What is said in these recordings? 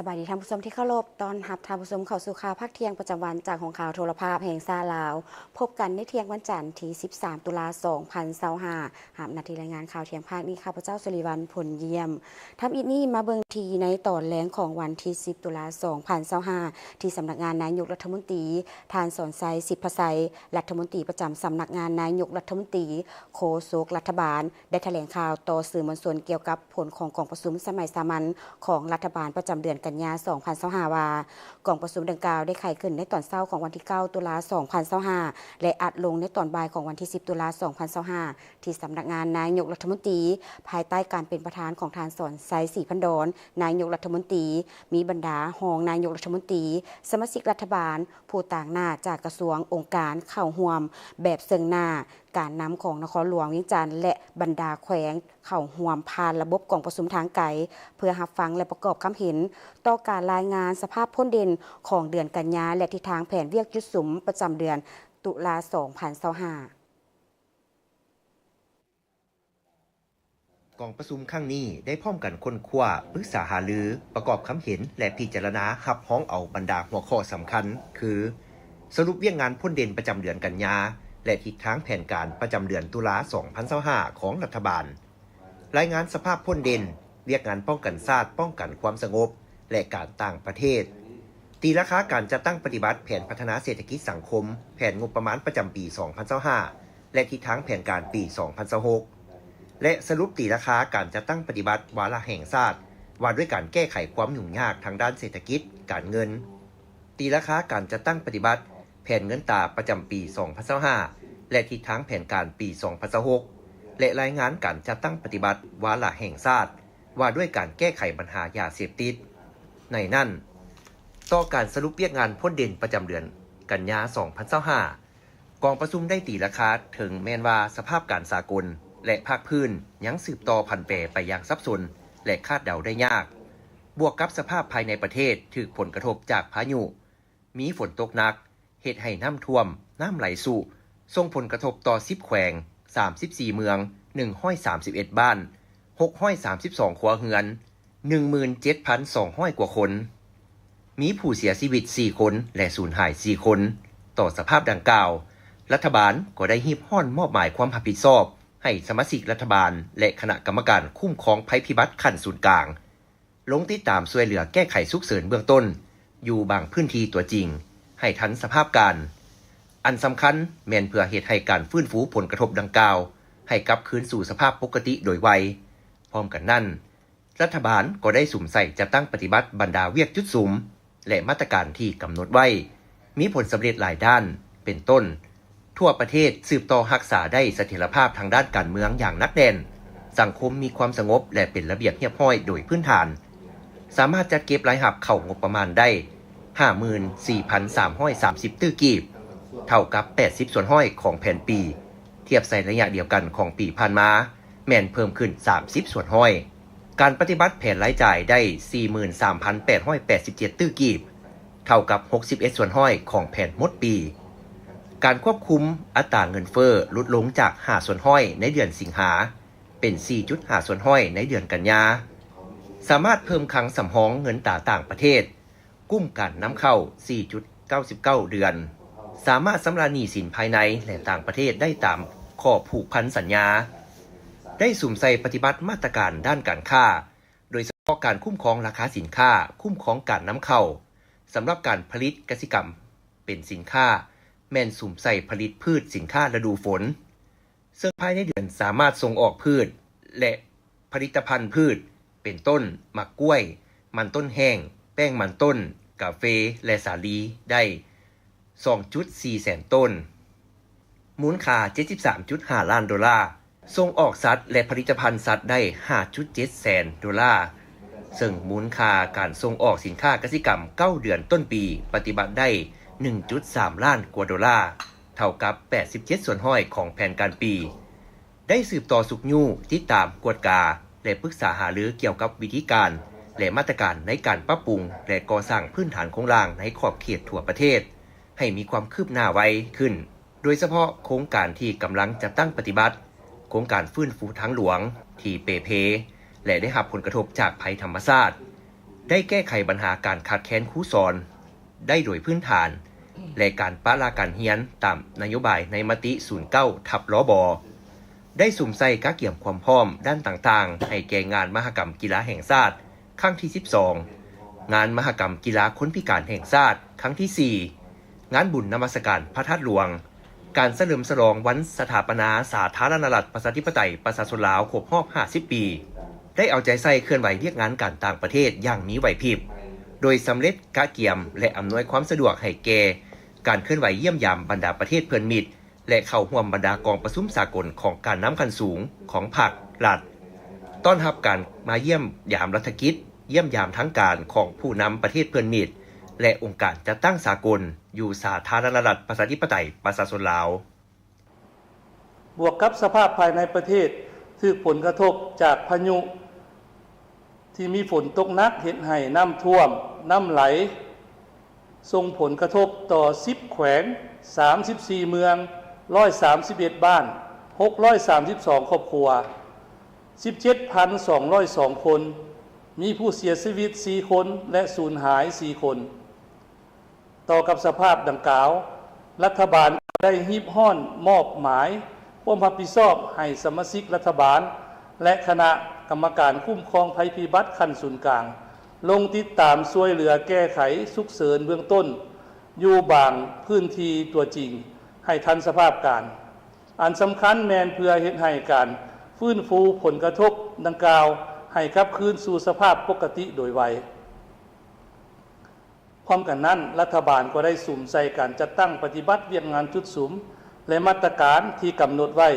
ສະບາຍດີທ່ານຜູ້ຊົມທີ່ເຄົາລົບ, ຕ້ອນຮັບທ່ານຜູ້ຊົມເຂົ້າສູ່ຂ່າວພາກທ່ຽງປະຈຳວັນ ຈາກຫ້ອງຂ່າວໂທລະພາບແຫ່ງຊາດລາວ. ພົບກັນໃນທ່ຽງວັນຈັນທີສິບສາມ ຕຸລາ ສອງພັນຊາວຫ້າ, ຮັບໜ້າທີ່ລາຍງານຂ່າວທ່ຽງພາກນີ້ ຂ້າພະເຈົ້າ ສຸລິວັນ ພົນຢ້ຽມ. ທຳອິດນີ້ມາເບິ່ງທີ່ໃນຕອນແລງຂອງວັນທີສິບ ຕຸລາ ສອງພັນຊາວຫ້າ ທີ່ສຳນັກງານນາຍົກລັດຖະມົນຕີ, ທ່ານ ສອນໄຊ ສິບພະໄຊ ລັດຖະມົນຕີປະຈຳສຳນັກງານນາຍົກລັດຖະມົນຕີ, ໂຄສົກລັດຖະບານ ໄດ້ຖະແຫຼງຂ່າວຕໍ່ສື່ມວນຊົນກ່ຽວກັບຜົນຂອງກອງປະຊຸມສະໄໝສາມັນຂອງລັດຖະບານປະຈຳເດືອນກັນຍາ ສອງພັນຊາວຫ້າ ວ່າ ກອງປະຊຸມດັ່ງກ່າວໄດ້ໄຂຂຶ້ນໃນຕອນເຊົ້າຂອງວັນທີເກົ້າ ຕຸລາ ສອງພັນຊາວຫ້າ ແລະ ອັດລົງໃນຕອນບ່າຍຂອງວັນທີສິບ ຕຸລາ ສອງພັນຊາວຫ້າ ທີ່ສຳນັກງານນາຍົກລັດຖະມົນຕີ ພາຍໃຕ້ການເປັນປະທານຂອງທ່ານ ສອນໄຊ ສີພັນດອນ ນາຍົກລັດຖະມົນຕີ, ມີບັນດາຮອງນາຍົກລັດຖະມົນຕີ, ສະມາຊິກລັດຖະບານ, ຜູ້ຕາງໜ້າຈາກກະຊວງ, ອົງການເຂົ້າຮ່ວມແບບເຊິ່ງໜ້າ, ການນຳຂອງນະຄອນຫຼວງວຽງຈັນ ແລະ ບັນດາແຂວງເຂົ້າຮ່ວມຜ່ານລະບົບກອງປະຊຸມທາງໄກ ເພື່ອຮັບຟັງ ແລະ ປະກອບຄຳເຫັນຕໍ່ການລາຍງານສະພາບພົ້ນເດັ່ນຂອງເດືອນກັນຍາ ແລະ ທິດທາງແຜນວຽກຈຸດສຸມປະຈຳເດືອນຕຸລາ ສອງພັນຊາວຫ້າ. ກອງປະຊຸມຄັ້ງນີ້ໄດ້ພ້ອມກັນຄົ້ນຄວ້າ, ປຶກສາຫາລື, ປະກອບຄຳເຫັນ ແລະ ພິຈາລະນາຮັບຮອງເອົາບັນດາຫົວຂໍ້ສຳຄັນ ຄື ສະຫຼຸບວຽກງານພົ້ນເດັ່ນປະຈຳເດືອນກັນຍາ ແລະ ທິດທາງແຜນການປະຈຳເດືອນຕຸລາ ສອງພັນຊາວຫ້າ ຂອງລັດຖະບານ, ລາຍງານສະພາບພົ້ນເດັ່ນ, ວຽກງານປ້ອງກັນຊາດ, ປ້ອງກັນຄວາມສະຫງົບ ແລະ ການຕ່າງປະເທດ, ຕີລາຄາການຈັດຕັ້ງປະຕິບັດແຜນພັດທະນາເສດຖະກິດສັງຄົມ, ແຜນງົບປະມານປະຈຳປີ ສອງພັນຊາວຫ້າ ແລະ ທິດທາງແຜນການປີ ສອງພັນຊາວຫົກ ແລະ ສະຫຼຸບຕີລາຄາການຈັດຕັ້ງປະຕິບັດວາລະແຫ່ງຊາດ ວ່າດ້ວຍການແກ້ໄຂຄວາມຫຍຸ້ງຍາກທາງດ້ານເສດຖະກິດ, ການເງິນ, ຕີລາຄາການຈັດຕັ້ງປະຕິບັດແຜນເງິນຕາປະຈຳປີ ສອງພັນຊາວຫ້າ ແລະ ທິດທາງແຜນການປີ ສອງພັນຊາວຫົກ ແລະ ລາຍງານການຈັດຕັ້ງປະຕິບັດວາລະແຫ່ງຊາດ ວ່າດ້ວຍການແກ້ໄຂບັນຫາຢາເສບຕິດ. ໃນນັ້ນ, ຕໍ່ການສະຫຼຸບວຽກງານພົ້ນເດັ່ນປະຈຳເດືອນກັນຍາ ສອງພັນຊາວຫ້າ, ກອງປະຊຸມໄດ້ຕີລາຄາ, ເຖິງແມ່ນວ່າສະພາບການສາກົນ ແລະ ພາກພື້ນຍັງສືບຕໍ່ຜັນແປໄປຢ່າງສັບສົນ ແລະ ຄາດເດົາໄດ້ຍາກ, ບວກກັບສະພາບພາຍໃນປະເທດຖືກຜົນກະທົບຈາກພາຍຸ, ມີຝົນຕົກໜັກ, ເຮັດໃຫ້ນ້ຳຖ້ວມ, ນ້ຳໄຫຼຊຸ, ສົ່ງຜົນກະທົບຕໍ່ສິບແຂວງ, ສາມສິບສີ່ເມືອງ, ໜຶ່ງຮ້ອຍສາມສິບເອັດບ້ານ, ຫົກຮ້ອຍສາມສິບສອງຄົວເຮືອນ, ໜຶ່ງໝື່ນເຈັດພັນສອງຮ້ອຍກວ່າຄົນ, ມີຜູ້ເສຍຊີວິດສີ່ຄົນ ແລະ ສູນຫາຍສີ່ຄົນ. ຕໍ່ສະພາບດັ່ງກ່າວ, ລັດຖະບານກໍໄດ້ຮີບຮ້ອນມອບໝາຍຄວາມຮັບຜິດຊອບໃຫ້ສະມາຊິກລັດຖະບານ ແລະ ຄະນະກຳມະການຄຸ້ມຄອງໄພພິບັດຂັ້ນສູນກາງ ລົງຕິດຕາມຊ່ວຍເຫຼືອແກ້ໄຂສຸກເສີນເບື້ອງຕົ້ນຢູ່ບາງພື້ນທີ່ຕົວຈິງໃຫ້ທັນສະພາບການ. ອັນສຳຄັນແມ່ນເພື່ອເຮັດໃຫ້ການຟື້ນຟູຜົນກະທົບດັ່ງກ່າວໃຫ້ກັບຄືນສູ່ສະພາບປົກກະຕິໂດຍໄວ. ພ້ອມກັນນັ້ນ, ລັດຖະບານກໍໄດ້ສຸມໃສ່ຈັດຕັ້ງປະຕິບັດບັນດາວຽກຈຸດສຸມ ແລະ ມາດຕະການທີ່ກຳນົດໄວ້ ມີຜົນສຳເລັດຫຼາຍດ້ານ ເປັນຕົ້ນ, ທົ່ວປະເທດສືບຕໍ່ຮັກສາໄດ້ສະຖຽນລະພາບທາງດ້ານການເມືອງຢ່າງໜັກແໜ້ນ, ສັງຄົມມີຄວາມສະຫງົບ ແລະ ເປັນລະບຽບຮຽບຮ້ອຍໂດຍພື້ນຖານ, ສາມາດຈັດເກັບລາຍຮັບເຂົ້າງົບປະມານໄດ້ຫ້າໝື່ນສີ່ພັນສາມຮ້ອຍສາມສິບຕື້ກີບ, ເທົ່າກັບແປດສິບສ່ວນຮ້ອຍຂອງແຜນປີ, ທຽບໃສ່ໄລຍະດຽວກັນຂອງປີຜ່ານມາ ແມ່ນເພີ່ມຂຶ້ນສາມສິບສ່ວນຮ້ອຍ. ການປະຕິບັດແຜນລາຍຈ່າຍໄດ້ສີ່ໝື່ນສາມພັນແປດຮ້ອຍແປດສິບເຈັດຕື້ກີບ, ເທົ່າກັບຫົກສິບເອັດສ່ວນຮ້ອຍຂອງແຜນໝົດປີ. ການຄວບຄຸມອັດຕາເງິນເຟີ້ຫຼຸດລົງຈາກຫ້າສ່ວນຮ້ອຍໃນເດືອນສິງຫາ ເປັນສີ່ຈຸດຫ້າສ່ວນຮ້ອຍໃນເດືອນກັນຍາ. ສາມາດເພີ່ມຄັງສຳຮອງເງິນຕາຕ່າງປະເທດ, ກຸ້ມການນຳເຂົ້າສີ່ຈຸດເກົ້າສິບເກົ້າເດືອນ, ສາມາດຊຳລະໜີ້ສິນພາຍໃນ ແລະ ຕ່າງປະເທດໄດ້ຕາມຂໍ້ຜູກພັນສັນຍາ. ໄດ້ສຸມໃສ່ປະຕິບັດມາດຕະການດ້ານການຄ້າ, ໂດຍສະເພາະການຄຸ້ມຄອງລາຄາສິນຄ້າ, ຄຸ້ມຄອງການນຳເຂົ້າ. ສຳລັບການຜະລິດກະສິກຳເປັນສິນຄ້າ, ແມ່ນສຸມໃສ່ຜະລິດພືດສິນຄ້າລະດູຝົນ, ເຊິ່ງພາຍໃນເດືອນສາມາດສົ່ງອອກພືດ ແລະ ຜະລິດຕະພັນພືດ ເປັນຕົ້ນ ໝາກກ້ວຍ, ມັນຕົ້ນແຫ້ງ, ແປ້ງມັນຕົ້ນ, ກາເຟ ແລະ ສາລີ ໄດ້ສອງຈຸດສີ່ແສນໂຕນ, ມູນຄ່າເຈັດສິບສາມຈຸດຫ້າລ້ານໂດລາ, ສົ່ງອອກສັດ ແລະ ຜະລິດຕະພັນສັດໄດ້ຫ້າຈຸດເຈັດແສນໂດລາ, ເຊິ່ງມູນຄ່າການສົ່ງອອກສິນຄ້າກະສິກຳເກົ້າເດືອນຕົ້ນປີປະຕິບັດໄດ້ໜຶ່ງຈຸດສາມລ້ານກວ່າໂດລາ, ເທົ່າກັບແປດສິບເຈັດສ່ວນຮ້ອຍຂອງແຜນການປີ. ໄດ້ສືບຕໍ່ຊຸກຍູ້, ຕິດຕາມ, ກວດກາ ແລະ ປຶກສາຫາລືກ່ຽວກັບວິທີການ ແລະ ມາດຕະການໃນການປັບປຸງ ແລະ ກໍ່ສ້າງພື້ນຖານໂຄງລ່າງໃນຂອບເຂດທົ່ວປະເທດ ໃຫ້ມີຄວາມຄືບໜ້າໄວຂຶ້ນ, ໂດຍສະເພາະໂຄງການທີ່ກຳລັງຈັດຕັ້ງປະຕິບັດ, ໂຄງການຟື້ນຟູທາງຫຼວງທີ່ເປ່ເພ ແລະ ໄດ້ຮັບຜົນກະທົບຈາກໄພທຳມະຊາດ, ໄດ້ແກ້ໄຂບັນຫາການຂາດແຄນຄູສອນໄດ້ໂດຍພື້ນຖານ ແລະ ການປະລະການຮຽນຕາມນະໂຍບາຍໃນມະຕິສູນເກົ້າທັບ ລບ ໄດ້ສຸມໃສ່ກະກຽມຄວາມພ້ອມດ້ານຕ່າງໆ ໃຫ້ແກ່ງານມະຫະກຳກິລາແຫ່ງຊາດຄັ້ງທີສິບສອງ, ງານມະຫະກຳກິລາຄົນພິການແຫ່ງຊາດຄັ້ງທີສີ່, ງານບຸນນະມັດສະການພະທາດຫຼວງ, ການສະເຫຼີມສະຫຼອງວັນສະຖາປະນາສາທາລະນະລັດ ປະຊາທິປະໄຕ ປະຊາຊົນລາວ ຄົບຮອບຫ້າສິບປີ, ໄດ້ເອົາໃຈໃສ່ເຄື່ອນໄຫວວຽກງານການຕ່າງປະເທດຢ່າງມີໄຫວພິບ, ໂດຍສຳເລັດກະກຽມ ແລະ ອຳນວຍຄວາມສະດວກໃຫ້ແກ່ການເຄື່ອນໄຫວຢ້ຽມຢາມບັນດາປະເທດເພື່ອນມິດ ແລະ ເຂົ້າຮ່ວມບັນດາກອງປະຊຸມສາກົນຂອງການນຳຂັ້ນສູງຂອງພັກ, ລັດ, ຕ້ອນຮັບການມາຢ້ຽມຢາມລັດຖະກິດ, ຢ້ຽມຢາມທາງການຂອງຜູ້ນຳປະເທດເພື່ອນມິດ ແລະ ອົງການຈັດຕັ້ງສາກົນ ຢູ່ສາທາລະນະລັດ ປະຊາທິປະໄຕ ປະຊາຊົນລາວ. ບວກກັບສະພາບພາຍໃນປະເທດຖືກຜົນກະທົບຈາກພາຍຸທີ່ມີຝົນຕົກໜັກ ເຮັດໃຫ້ນ້ຳຖ້ວມ, ນ້ຳໄຫຼ, ສົ່ງຜົນກະທົບຕໍ່ສິບແຂວງ, ສາມສິບສີ່ເມືອງ, ຮ້ອຍສາມສິບເອັດບ້ານ, ຫົກຮ້ອຍສາມສິບສອງຄອບຄົວ, ສິບເຈັດພັນສອງຮ້ອຍສອງຄົນ, ມີຜູ້ເສຍຊີວິດສີ່ຄົນ ແລະ ສູນຫາຍສີ່ຄົນ. ຕໍ່ກັບສະພາບດັ່ງກ່າວ, ລັດຖະບານໄດ້ຮີບຮ້ອນມອບໝາຍຄວາມຮັບຜິດຊອບໃຫ້ສະມາຊິກລັດຖະບານ ແລະ ຄະນະກຳມະການຄຸ້ມຄອງໄພພິບັດຂັ້ນສູນກາງ ລົງຕິດຕາມຊ່ວຍເຫຼືອແກ້ໄຂສຸກເສີນເບື້ອງຕົ້ນຢູ່ບາງພື້ນທີ່ຕົວຈິງໃຫ້ທັນສະພາບການ. ອັນສຳຄັນແມ່ນເພື່ອເຮັດໃຫ້ການຟື້ນຟູຜົນກະທົບດັ່ງກ່າວໃຫ້ກັບຄືນສູ່ສະພາບປົກກະຕິໂດຍໄວ. ພ້ອມກັນນັ້ນ, ລັດຖະບານກໍໄດ້ສຸມໃສ່ການຈັດຕັ້ງປະຕິບັດວຽກງານຈຸດສຸມ ແລະ ມາດຕະການທີ່ກຳນົດໄວ້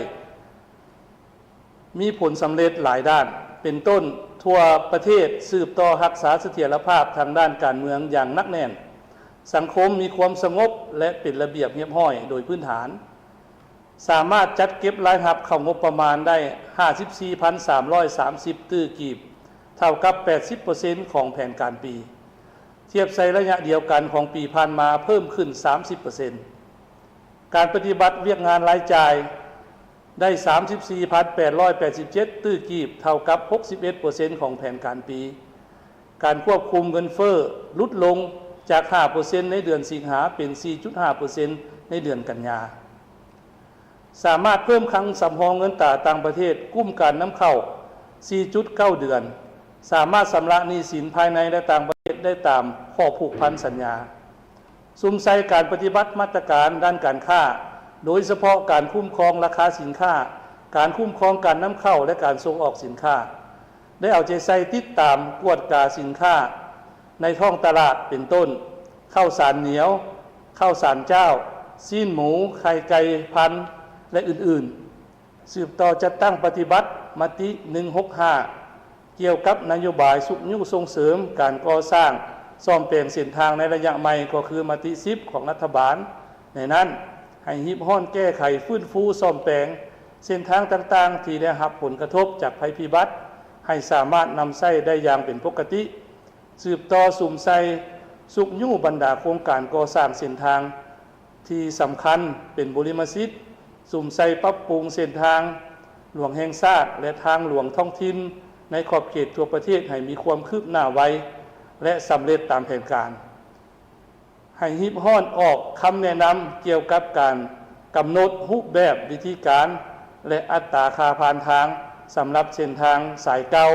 ມີຜົນສຳເລັດຫຼາຍດ້ານ, ເປັນຕົ້ນ, ທົ່ວປະເທດສືບຕໍ່ຮັກສາສະຖຽນລະພາບທາງດ້ານການເມືອງຢ່າງໜັກແໜ້ນ, ສັງຄົມມີຄວາມສະຫງົບ ແລະ ເປັນລະບຽບຮຽບຮ້ອຍໂດຍພື້ນຖານ. ສາມາດຈັດເກັບລາຍຮັບເຂົ້າງົບປະມານໄດ້ຫ້າສິບສີ່ພັນສາມຮ້ອຍສາມສິບຕື້ກີບ, ເທົ່າກັບແປດສິບເປີເຊັນຂອງແຜນການປີ, ທຽບໃສ່ໄລຍະດຽວກັນຂອງປີຜ່ານມາເພີ່ມຂຶ້ນສາມສິບເປີເຊັນ. ການປະຕິບັດວຽກງານລາຍຈ່າຍໄດ້ສາມສິບສີ່ພັນແປດຮ້ອຍແປດສິບເຈັດຕື້ກີບ, ເທົ່າກັບຫົກສິບເອັດເປີເຊັນຂອງແຜນການປີ. ການຄວບຄຸມເງິນເຟີ້ຫຼຸດລົງຈາກຫ້າເປີເຊັນໃນເດືອນສິງຫາ ເປັນສີ່ຈຸດຫ້າເປີເຊັນໃນເດືອນກັນຍາ. ສາມາດເພີ່ມຄັງສຳຮອງເງິນຕາຕ່າງປະເທດ, ກຸ້ມການນຳເຂົ້າສີ່ຈຸດເກົ້າເດືອນ, ສາມາດຊຳລະໜີ້ສິນພາຍໃນ ແລະ ຕ່າງປະເທດໄດ້ຕາມຂໍ້ຜູກພັນສັນຍາ. ສຸມໃສ່ການປະຕິບັດມາດຕະການດ້ານການຄ້າ, ໂດຍສະເພາະການຄຸ້ມຄອງລາຄາສິນຄ້າ, ການຄຸ້ມຄອງການນຳເຂົ້າ ແລະ ການສົ່ງອອກສິນຄ້າ. ໄດ້ເອົາໃຈໃສ່ຕິດຕາມກວດກາສິນຄ້າໃນທ້ອງຕະຫຼາດ ເປັນຕົ້ນ ເຂົ້າສານໜຽວ, ເຂົ້າສານຈ້າວ, ຊີ້ນໝູ, ໄຂ່ໄກ່ພັນ ແລະ ອື່ນໆ. ສືບຕໍ່ຈັດຕັ້ງປະຕິບັດມະຕິໜຶ່ງຫົກຫ້າ ກ່ຽວກັບນະໂຍບາຍຊຸກຍູ້ສົ່ງເສີມການກໍ່ສ້າງສ້ອມແປງເສັ້ນທາງໃນໄລຍະໃໝ່ ກໍຄືມະຕິສິບຂອງລັດຖະບານ. ໃນນັ້ນ, ໃຫ້ຮີບຮ້ອນແກ້ໄຂ, ຟື້ນຟູ, ສ້ອມແປງເສັ້ນທາງຕ່າງໆທີ່ໄດ້ຮັບຜົນກະທົບຈາກໄພພິບັດ ໃຫ້ສາມາດນຳໃຊ້ໄດ້ຢ່າງເປັນປົກກະຕິ. ສືບຕໍ່ສຸມໃສ່ຊຸກຍູ້ບັນດາໂຄງການກໍ່ສ້າງເສັ້ນທາງທີ່ສຳຄັນເປັນບຸລິມະສິດ, ສຸມໃສ່ປັບປຸງເສັ້ນທາງຫຼວງແຫ່ງຊາດ ແລະ ທາງຫຼວງທ້ອງຖິ່ນໃນຂອບເຂດທົ່ວປະເທດໃຫ້ມີຄວາມຄືບໜ້າໄວ ແລະ ສຳເລັດຕາມແຜນການ. ໃຫ້ຮີບຮ້ອນອອກຄຳແນະນຳກ່ຽວກັບການກຳນົດຮູບແບບ, ວິທີການ ແລະ ອັດຕາຄ່າຜ່ານທາງ ສຳລັບເສັ້ນທາງສາຍເກົ່າ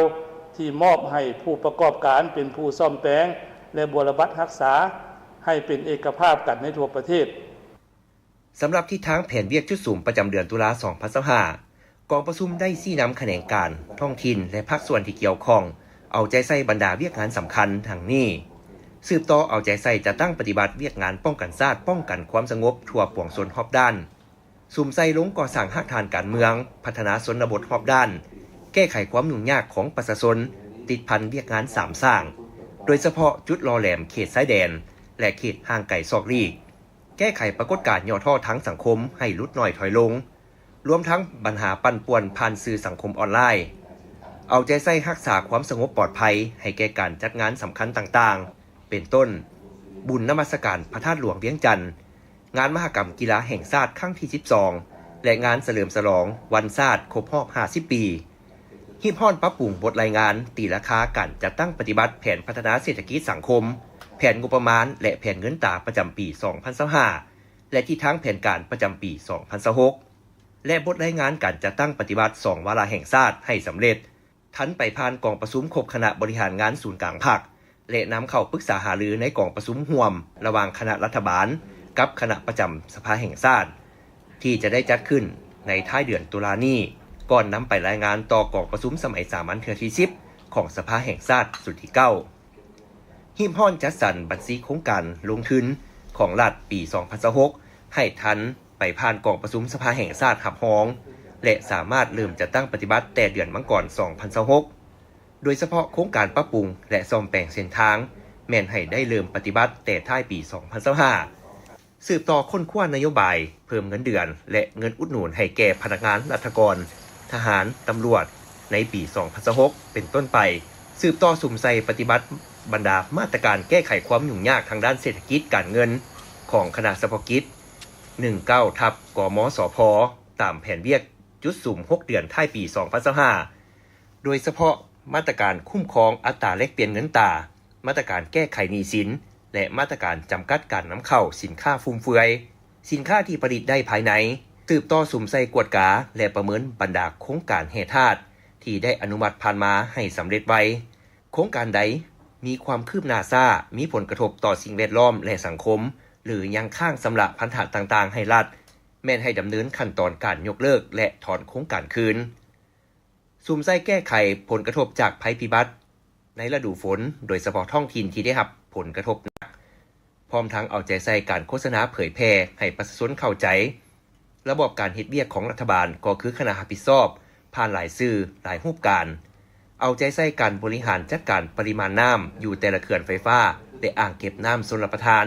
ທີ່ມອບໃຫ້ຜູ້ປະກອບການເປັນຜູ້ສ້ອມແປງ ແລະ ບົວລະບັດຮັກສາ ໃຫ້ເປັນເອກະພາບກັນໃນທົ່ວປະເທດ. ສຳລັບທິດທາງແຜນວຽກຈຸດສຸມປະຈຳເດືອນຕຸລາ ສອງພັນຊາວຫ້າ ກອງປະຊຸມໄດ້ຊີ້ນຳຂະແໜງການ, ທ້ອງຖິ່ນ ແລະ ພາກສ່ວນທີ່ກ່ຽວຂ້ອງ ເອົາໃຈໃສ່ບັນດາວຽກງານສຳຄັນດັ່ງນີ້: ສືບຕໍ່ເອົາໃຈໃສ່ຈັດຕັ້ງປະຕິບັດວຽກງານປ້ອງກັນຊາດ, ປ້ອງກັນຄວາມສະຫງົບທົ່ວປວງຊົນຮອບດ້ານ, ສຸມໃສ່ລົງກໍ່ສ້າງຮາກຖານການເມືອງ, ພັດທະນາຊົນນະບົດຮອບດ້ານ, ແກ້ໄຂຄວາມຫຍຸ້ງຍາກຂອງປະຊາຊົນ, ຕິດພັນວຽກງານສາມສ້າງ, ໂດຍສະເພາະຈຸດຫຼໍ່ແຫຼມເຂດຊາຍແດນ ແລະ ເຂດຫ່າງໄກສອກຫຼີກ, ແກ້ໄຂປາກົດການຫຍໍ້ທໍ້ທາງສັງຄົມໃຫ້ຫຼຸດໜ້ອຍຖອຍລົງ, ລວມທັງບັນຫາປັ່ນປ່ວນຜ່ານສື່ສັງຄົມອອນລາຍ, ເອົາໃຈໃສ່ຮັກສາຄວາມສະຫງົບປອດໄພໃຫ້ແກ່ການຈັດງານສຳຄັນຕ່າງໆ ເປັນຕົ້ນ ບຸນນະມັດສະການພະທາດຫຼວງວຽງຈັນ, ງານມະຫະກຳກິລາແຫ່ງຊາດຄັ້ງທີສິບສອງ ແລະ ງານສະເຫຼີມສະຫຼອງວັນຊາດຄົບຮອບຫ້າສິບປີ. ຮີບຮ້ອນປັບປຸງບົດລາຍງານຕີລາຄາການຈັດຕັ້ງປະຕິບັດແຜນພັດທະນາເສດຖະກິດສັງຄົມ, ແຜນງົບປະມານ ແລະ ແຜນເງິນຕາປະຈຳປີສອງພັນຊາວຫ້າ ແລະ ທິດທາງແຜນການປະຈຳປີສອງພັນຊາວຫົກ ແລະ ບົດລາຍງານການຈັດຕັ້ງປະຕິບັດສອງວາລະແຫ່ງຊາດໃຫ້ສຳເລັດ, ທັນໄປຜ່ານກອງປະຊຸມຄົບຄະນະບໍລິຫານງານສູນກາງພັກ ແລະ ນຳເຂົ້າປຶກສາຫາລືໃນກອງປະຊຸມຮ່ວມລະຫວ່າງຄະນະລັດຖະບານກັບຄະນະປະຈຳສະພາແຫ່ງຊາດ ທີ່ຈະໄດ້ຈັດຂຶ້ນໃນທ້າຍເດືອນຕຸລານີ້, ກ່ອນນຳໄປລາຍງານຕໍ່ກອງປະຊຸມສະໄໝສາມັນເທື່ອທີສິບຂອງສະພາແຫ່ງຊາດຊຸດທີເກົ້າ. ຮີບຮ້ອນຈັດສັນບັນຊີໂຄງການລົງທຶນຂອງລັດປີສອງພັນຊາວຫົກ ໃຫ້ທັນໄປຜ່ານກອງປະຊຸມສະພາແຫ່ງຊາດຮັບຮອງ ແລະ ສາມາດເລີ່ມຈັດຕັ້ງປະຕິບັດແຕ່ເດືອນມັງກອນສອງພັນຊາວຫົກ. ໂດຍສະເພາະໂຄງການປັບປຸງ ແລະ ສ້ອມແປງເສັ້ນທາງ ແມ່ນໃຫ້ໄດ້ເລີ່ມປະຕິບັດແຕ່ທ້າຍປີສອງພັນຊາວຫ້າ. ສືບຕໍ່ຄົ້ນຄວ້ານະໂຍບາຍເພີ່ມເງິນເດືອນ ແລະ ເງິນອຸດໜູນໃຫ້ແກ່ພະນັກງານລັດຖະກອນ, ທະຫານ, ຕຳຫຼວດ ໃນປີສອງພັນຊາວຫົກເປັນຕົ້ນໄປ, ສືບຕໍ່ສຸມໃສ່ປະຕິບັດບັນດາມາດຕະການແກ້ໄຂຄວາມຫຍຸ້ງຍາກທາງດ້ານເສດຖະກິດການເງິນຂອງຄະນະສະເພາະກິດ ໜຶ່ງເກົ້າ ທັບ ກມສພ ຕາມແຜນວຽກຈຸດສຸມຫົກເດືອນທ້າຍປີສອງພັນຊາວຫ້າ ໂດຍສະເພາະມາດຕະການຄຸ້ມຄອງອັດຕາແລກປ່ຽນເງິນຕາ, ມາດຕະການແກ້ໄຂໜີ້ສິນ ແລະ ມາດຕະການຈຳກັດການນຳເຂົ້າສິນຄ້າຟຸມເຟືອຍ, ສິນຄ້າທີ່ຜະລິດໄດ້ພາຍໃນ, ສືບຕໍ່ສຸມໃສ່ກວດກາ ແລະ ປະເມີນບັນດາໂຄງການແຮ່ທາດທີ່ໄດ້ອະນຸມັດຜ່ານມາໃຫ້ສຳເລັດໄວ. ໂຄງການໃດມີຄວາມຄືບໜ້າຊ້າ, ມີຜົນກະທົບຕໍ່ສິ່ງແວດລ້ອມ ແລະ ສັງຄົມ ຫຼື ຍັງຄ້າງຊຳລະພັນທະຕ່າງໆໃຫ້ລັດ, ແມ່ນໃຫ້ດຳເນີນຂັ້ນຕອນການຍົກເລີກ ແລະ ຖອນໂຄງການຄືນ. ສຸມໃສ່ແກ້ໄຂຜົນກະທົບຈາກໄພພິບັດໃນລະດູຝົນ, ໂດຍສະເພາະທ້ອງຖິ່ນທີ່ໄດ້ຮັບຜົນກະທົບໜັກ, ພ້ອມທັງເອົາໃຈໃສ່ການໂຄສະນາເຜີຍແຜ່ໃຫ້ປະຊາຊົນເຂົ້າໃຈ ລະບອບການເຮັດວຽກຂອງລັດຖະບານກໍຄືຄະນະຮັບຜິດຊອບຜ່ານຫຼາຍສື່, ຫຼາຍຮູບການ, ເອົາໃຈໃສ່ການບໍລິຫານຈັດການປະລິມານນ້ຳຢູ່ແຕ່ລະເຂື່ອນໄຟຟ້າ ແລະ ອ່າງເກັບນ້ຳຊົນລະປະທານ,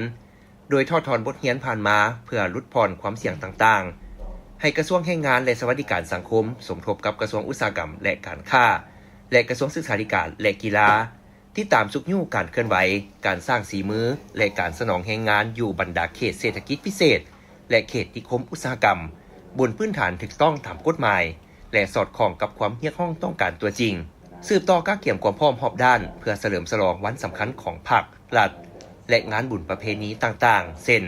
ໂດຍຖອດຖອນບົດຮຽນຜ່ານມາເພື່ອຫຼຸດຜ່ອນຄວາມສ່ຽງຕ່າງໆ, ໃຫ້ກະຊວງແຮງງານ ແລະ ສະຫວັດດີການສັງຄົມສົມທົບກັບກະຊວງອຸດສາຫະກຳ ແລະ ການຄ້າ ແລະ ກະຊວງສຶກສາທິການ ແລະ ກິລາ ຕິດຕາມຊຸກຍູ້ການເຄື່ອນໄຫວ, ການສ້າງສີມື ແລະ ການສະໜອງແຮງງານຢູ່ບັນດາເຂດເສດຖະກິດພິເສດ ແລະ ເຂດນິຄົມອຸດສາຫະກຳ ບົນພື້ນຖານຖືກຕ້ອງຕາມກົດໝາຍ ແລະ ສອດຄ່ອງກັບຄວາມຮຽກຮ້ອງຕ້ອງການຕົວຈິງ. ສືບຕໍ່ກະກຽມຄວາມພ້ອມຮອບດ້ານເພື່ອສະເຫຼີມສະຫຼອງວັນສຳຄັນຂອງພັກ, ລັດ ແລະ ງານບຸນປະເພນີຕ່າງໆ ເຊັ່ນ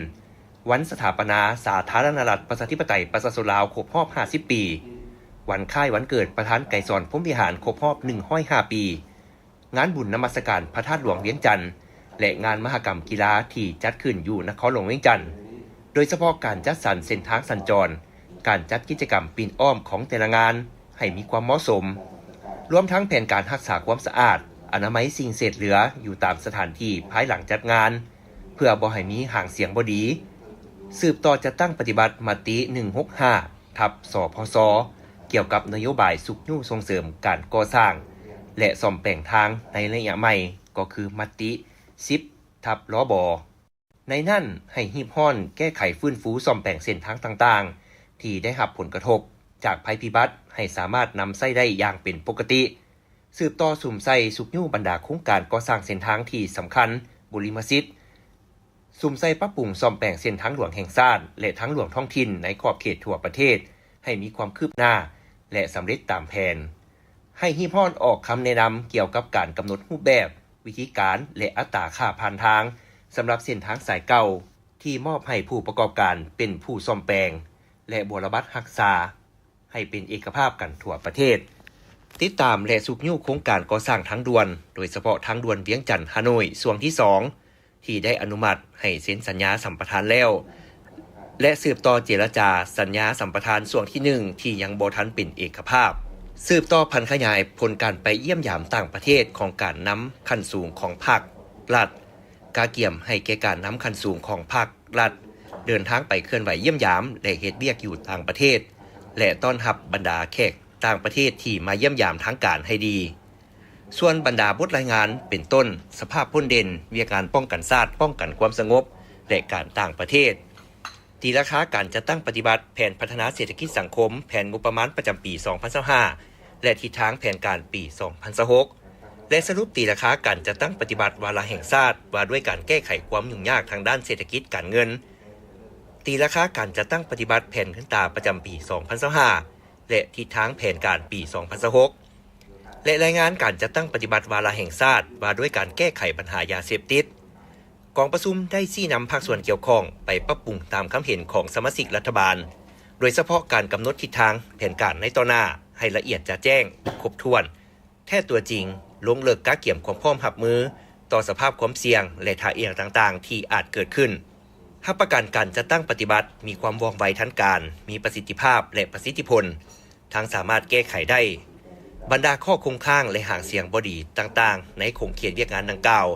ວັນສະຖາປະນາສາທາລະນະລັດ ປະຊາທິປະໄຕ ປະຊາຊົນລາວ ຄົບຮອບຫ້າສິບປີ, ວັນຄ້າຍວັນເກີດປະທານໄກສອນ ພົມວິຫານ ຄົບຮອບໜຶ່ງຮ້ອຍຫ້າປີ, ງານບຸນນະມັດສະການພະທາດຫຼວງວຽງຈັນ ແລະ ງານມະຫະກຳກິລາທີ່ຈັດຂຶ້ນຢູ່ນະຄອນຫຼວງວຽງຈັນ, ໂດຍສະເພາະການຈັດສັນເສັ້ນທາງສັນຈອນ, ການຈັດກິດຈະກຳປິ່ນອ້ອມຂອງແຕ່ລະງານໃຫ້ມີຄວາມເໝາະສົມ, ລວມທັງແຜນການຮັກສາຄວາມສະອາດ, ອະນາໄມສິ່ງເສດເຫຼືອຢູ່ຕາມສະຖານທີ່ພາຍຫຼັງຈັດງານ ເພື່ອບໍ່ໃຫ້ມີຫາງສຽງບໍ່ດີ. ສືບຕໍ່ຈັດຕັ້ງປະຕິບັດມະຕິ ໜຶ່ງຫົກຫ້າ ທັບ ສພຊ ກ່ຽວກັບນະໂຍບາຍຊຸກຍູ້ສົ່ງເສີມການກໍ່ສ້າງ ແລະ ສ້ອມແປງທາງໃນໄລຍະໃໝ່ ກໍຄືມະຕິ ສິບ ທັບ ລບ. ໃນນັ້ນໃຫ້ຮີບຮ້ອນແກ້ໄຂຟື້ນຟູສ້ອມແປງເສັ້ນທາງຕ່າງໆ ທີ່ໄດ້ຮັບຜົນກະທົບຈາກໄພພິບັດ ໃຫ້ສາມາດນຳໃຊ້ໄດ້ຢ່າງເປັນປົກກະຕິ. ສືບຕໍ່ສຸມໃສ່ຊຸກຍູ້ບັນດາໂຄງການກໍ່ສ້າງເສັ້ນທາງທີ່ສຳຄັນ, ບຸລິມະສິດ, ສຸມໃສ່ປັບປຸງສ້ອມແປງເສັ້ນທາງຫຼວງແຫ່ງຊາດ ແລະ ທາງຫຼວງທ້ອງຖິ່ນໃນຂອບເຂດທົ່ວປະເທດໃຫ້ມີຄວາມຄືບໜ້າ ແລະ ສຳເລັດຕາມແຜນ. ໃຫ້ຮີບຮ້ອນອອກຄຳແນະນຳກ່ຽວກັບການກຳນົດຮູບແບບ, ວິທີການ ແລະ ອັດຕາຄ່າຜ່ານທາງ ສຳລັບເສັ້ນທາງສາຍເກົ່າ ທີ່ມອບໃຫ້ຜູ້ປະກອບການເປັນຜູ້ສ້ອມແປງ ແລະ ບົວລະບັດຮັກສາ ໃຫ້ເປັນເອກະພາບກັນທົ່ວປະເທດ. ຕິດຕາມ ແລະ ຊຸກຍູ້ໂຄງການກໍ່ສ້າງທາງດ່ວນ, ໂດຍສະເພາະທາງດ່ວນວຽງຈັນ-ຮ່າໂນ້ຍ ຊ່ວງທີສອງ ທີ່ໄດ້ອະນຸມັດໃຫ້ເຊັນສັນຍາສຳປະທານແລ້ວ ແລະ ສືບຕໍ່ເຈລະຈາສັນຍາສຳປະທານຊ່ວງທີໜຶ່ງ ທີ່ຍັງບໍ່ທັນເປັນເອກະພາບ. ສືບຕໍ່ຜັນຂະຫຍາຍຜົນການໄປຢ້ຽມຢາມຕ່າງປະເທດຂອງການນຳຂັ້ນສູງຂອງພັກ, ລັດ, ກະກຽມໃຫ້ແກ່ການນຳຂັ້ນສູງຂອງພັກ, ລັດ ເດີນທາງໄປເຄື່ອນໄຫວຢ້ຽມຢາມ ແລະ ເຮັດວຽກຢູ່ຕ່າງປະເທດ ແລະ ຕ້ອນຮັບບັນດາແຂກຕ່າງປະເທດທີ່ມາຢ້ຽມຢາມທາງການໃຫ້ດີ. ສ່ວນບັນດາບົດລາຍງານເປັນຕົ້ນ ສະພາບພົ້ນເດັ່ນ, ວຽກງານປ້ອງກັນຊາດ, ປ້ອງກັນຄວາມສະຫງົບ ແລະ ການຕ່າງປະເທດ, ຕີລາຄາການຈັດຕັ້ງປະຕິບັດແຜນພັດທະນາເສດຖະກິດສັງຄົມ, ແຜນງົບປະມານປະຈຳປີສອງພັນຊາວຫ້າ ແລະ ທິດທາງແຜນການປີສອງພັນຊາວຫົກ ແລະ ສະຫຼຸບຕີລາຄາການຈັດຕັ້ງປະຕິບັດວາລະແຫ່ງຊາດວ່າດ້ວຍການແກ້ໄຂຄວາມຫຍຸ້ງຍາກທາງດ້ານເສດຖະກິດການເງິນ, ຕີລາຄາການຈັດຕັ້ງປະຕິບັດແຜນເງິນຕາປະຈຳປີສອງພັນຊາວຫ້າ ແລະ ທິດທາງແຜນການປີສອງພັນຊາວຫົກ. ແລະ ລາຍງານການຈັດຕັ້ງປະຕິບັດວາລະແຫ່ງຊາດ ວ່າດ້ວຍການແກ້ໄຂບັນຫາຢາເສບຕິດ. ກອງປະຊຸມໄດ້ຊີ້ນຳພາກສ່ວນກ່ຽວຂ້ອງໄປປັບປຸງຕາມຄຳເຫັນຂອງສະມາຊິກລັດຖະບານ, ໂດຍສະເພາະການກຳນົດທິດທາງແຜນການໃນຕໍ່ໜ້າໃຫ້ລະອຽດຈະແຈ້ງ, ຄົບຖ້ວນ, ແທ້ຕົວຈິງ, ລົງເລິກກະກຽມຄວາມພ້ອມຮັບມືຕໍ່ສະພາບຄວາມສ່ຽງ ແລະ ທ່າອ່ຽງຕ່າງໆທີ່ອາດເກີດຂຶ້ນ. ຮັບປະກັນການຈັດຕັ້ງປະຕິບັດມີຄວາມວ່ອງໄວທັນການ, ມີປະສິດທິພາບ ແລະ ປະສິດທິຜົນ, ທັງສາມາດແກ້ໄຂໄດ້ບັນດາຂໍ້ຄົງຄ້າງ ແລະ ຫາງສຽງບໍ່ດີຕ່າງໆໃນຂົງເຂດວຽກງານດັ່ງກ່າວ.